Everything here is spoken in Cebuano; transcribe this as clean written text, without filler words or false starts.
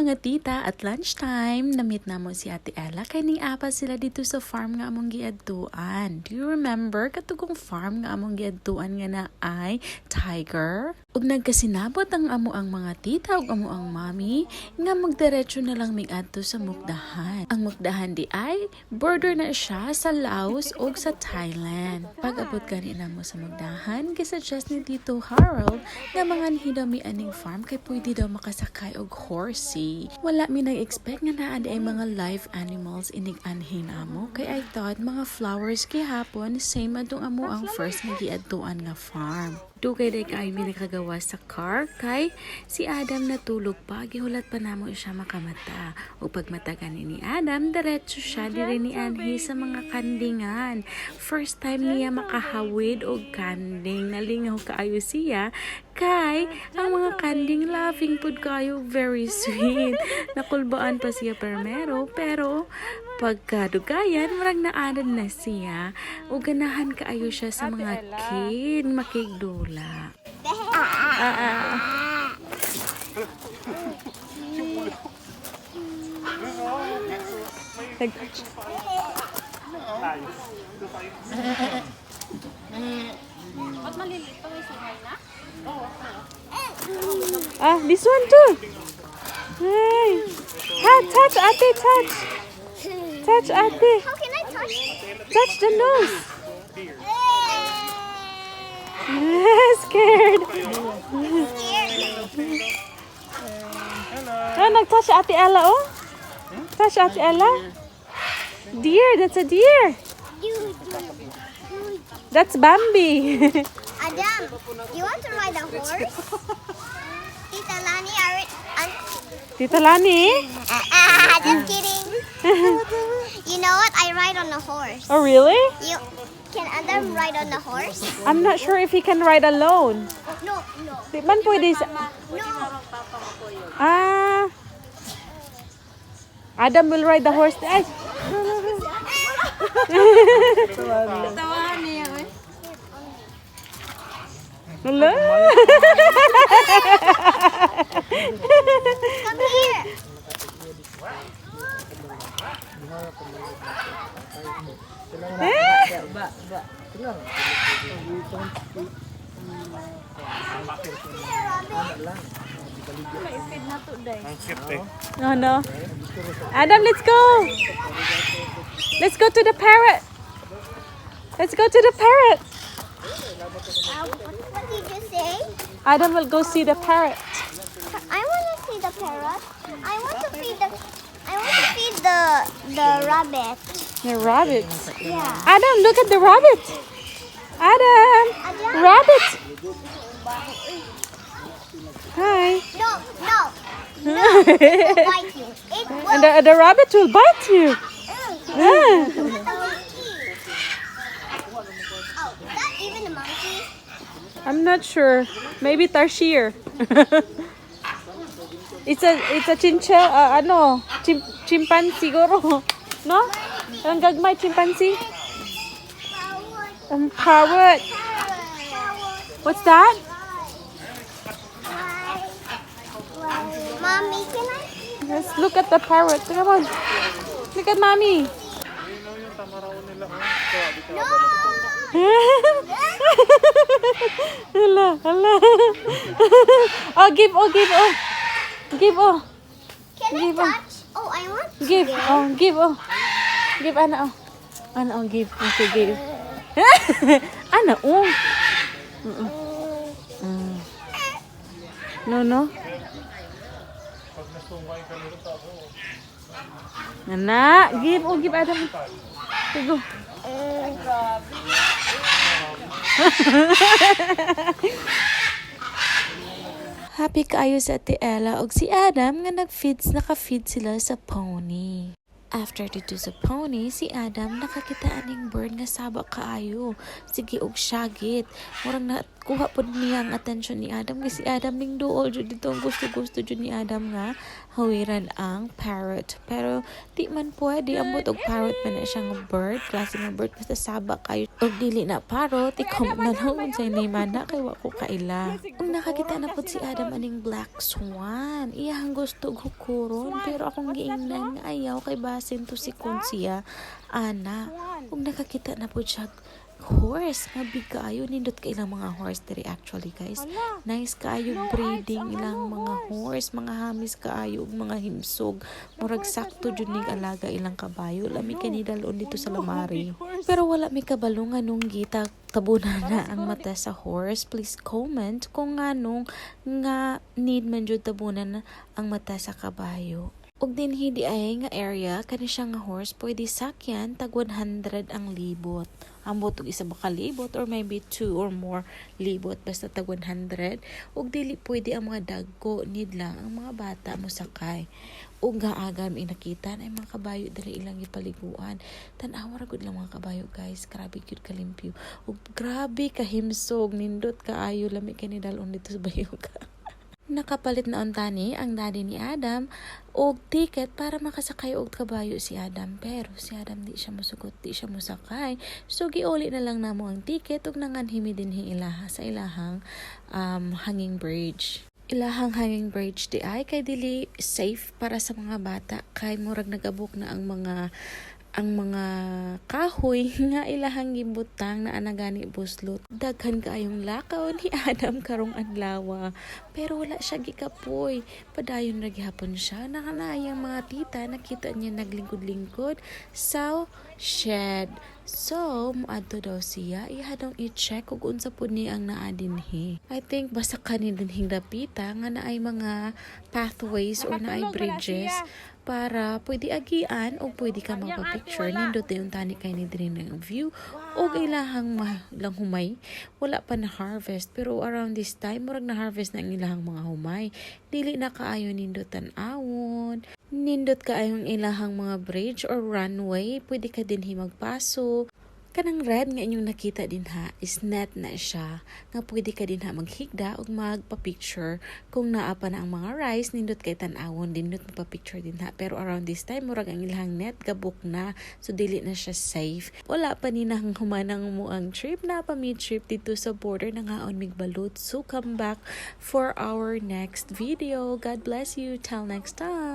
Mga tita, at lunchtime, na-meet namo si Ate Ella kay ning apas sila dito sa farm nga among giadtuan. Do you remember katong farm nga among giadtuan nga naay tiger? Ug nagkasinabot ang amo ang mga tita ug amo ang mami nga magdiretso na lang mig-adto sa Mukdahan. Ang Mukdahan di ay border na siya sa Laos ug sa Thailand. Pag-abot gani namo sa Mukdahan, gisuggest ni Tito Harold nga manganhi daw mi aning farm kay pwede daw makasakay og horsey. Wala mi nag-expect nga naa di ay mga live animals inig anhi namo kay I thought mga flowers gihapon, same atong amo ang first nga giadtuan nga farm. Dugay day kaayo mi nakagawa sa car kay si Adam natulog pa, gihulat pa namo siya makamata. Ug pagmata gani ni Adam, diretso siya diri ni anhi sa mga kandingan. First time niya makahawid og kanding. Nalingaw kaayo siya kay ang mga kanding laughing pud kaayo, very sweet. Nakulbaan pa siya permero, pero pagkadugayan murag naanad na siya ug ganahan kaayo siya sa mga kid makigdula. Ah, ah. Ba't maliliit pa? May sungay na? Ah, this one too. Hey. Touch, touch, Ate, touch. Touch, Ate. How can I touch? Touch the nose. Scared. Scared. Ah, nag-touch Ate Ella, oh. Touch Ate Ella. Deer, that's a deer. You, you, you. That's Bambi. Adam, you want to ride a horse? Tita Lani, are it? Tita Lani? Ah, just kidding. You know what? I ride on a horse. Oh, really? You can Adam ride on a horse? I'm not sure if he can ride alone. No, Di man pwede sa. No. Ah. Adam will ride the horse. Ay! Tawahan niya eh. Hala. Come here. Eh? Here, Robin. Ang cute eh. Oh no. Adam, let's go. Let's go to the parrot. Let's go to the parrot. What did you say? Adam will go see the parrot. I want to see the parrot. I want to feed the rabbit. The rabbit. Yeah. Adam, look at the rabbit. Adam, Adam. Rabbit. Hi. No. It will bite you. It will. And the rabbit will bite you. Ah. It's not a monkey. Oh, is that even a monkey? I'm not sure. Maybe tarsier. It's a chinchilla, ano, chimpanzee siguro. No? Ang gagmay chimpanzee. Parrot. What's that? Mommy, can I? Let's look at the parrot. Come on. Look at Mommy. No! Hala, hala. Oh, give, oh, give, oh. Give, oh. Can I Give, oh. touch? Oh, I want to. Give, oh, give, oh. Give, ana, oh. Ana, oh, give. Okay, give. Ana, oh. No. Pag nasungay ka nito, ako. Ana, give, oh, give, Adam. Okay, go. Happy kaayo sa Ate Ella og si Adam nga nag-feeds naka-feed sila sa pony. After dito sa pony, si Adam nakakita aning bird nga saba kaayo. Sige og syagit. Murag nakuha pod niya ang attention ni Adam kasi si Adam ning duol jud dito, ang gusto-gusto jud ni Adam nga hawiran ang parrot. Pero di man pwede, ambot og parrot man na siya nga bird, klase nga bird, basta saba kayo. Og dili na parrot, i-comment na lang unsay name ana kay wa ko kaila. Ug nakakita na pod si Adam aning black swan. Iyahang gusto og hukuron, pero akong giingnan nga ayaw kay basin to si siya ana. Ug nakakita na pod siya horse nga big kaayo. Nindot kay ilang mga horse diri actually, guys. Nice kaayo breeding ilang mga horse, mga hamis kaayo ug mga himsog. Murag sakto jud ning alaga ilang kabayo. Lami kay ni dalon dito sa Lamari. Pero wala mi kabalo nganong gita tabunan na ang mata sa horse. Please comment kung nganong nga need man jud tabunan ang mata sa kabayo. Ug dinhi di ay nga area, kani siya nga horse pwede sakyan, tag 100 ang libot. Ambot og isa ba ka libot or maybe two or more libot, basta tag 100. Ug dili pwede ang mga dagko, need lang ang mga bata mosakay. Ug gaagan may nakita na mga kabayo diri ilang gipaliguan. Tan-awa ra gud lang mga kabayo, guys, grabe gyud kalimpyo. Ug grabe kahimsog, nindot kaayo, lami kay ni dalon dito sa Bayuga. Nakapalit na unta ni ang daddy ni Adam og ticket para makasakay og kabayo si Adam, pero si Adam di siya musugot, di siya musakay, so giuli na lang namo ang ticket ug nanganhi mi dinhi ilaha sa ilahang hanging bridge. Ilahang hanging bridge di ay kay dili safe para sa mga bata kay murag nagabok na ang mga kahoy nga ilahang gibutang na anagani buslot. Daghan kaayong lakaw ni Adam karong adlaw. Pero wala siya gikapoy. Padayon ra gihapon siya. Nakanayang mga tita, nakita niya naglingkod-lingkod sa shed. So, muadto daw siya. Iha daw i-check kung unsa pud ni ang naa dinhi. I think basta kani dinhing dapita nga naay mga pathways or naay Nakatulog wala bridges siya. Para pwede agian o pwede ka Ang ate magpa-picture. wala. Nindot yung tani kay ni diri ng view o ilahang lang humay. Wala pa na harvest, pero around this time murag na harvest na ang ilahang mga humay. Dili na kaayo nindot tan-awon. Nindot kaayong ilahang mga bridge or runway, pwede ka dinhi magpaso. Kanang red nga inyong nakita din ha is net na siya nga pwede ka din ha maghigda ug magpa-picture kung naa pa na ang mga rice. Nindot kay tan-awon, nindot magpa-picture din ha, pero around this time murag ang ilahang net gabok na, so dili na siya safe. Wala pa ni nang humanang mo ang trip na pa mi trip dito sa border, nangaon mig balut. So come back for our next video. God bless you till next time.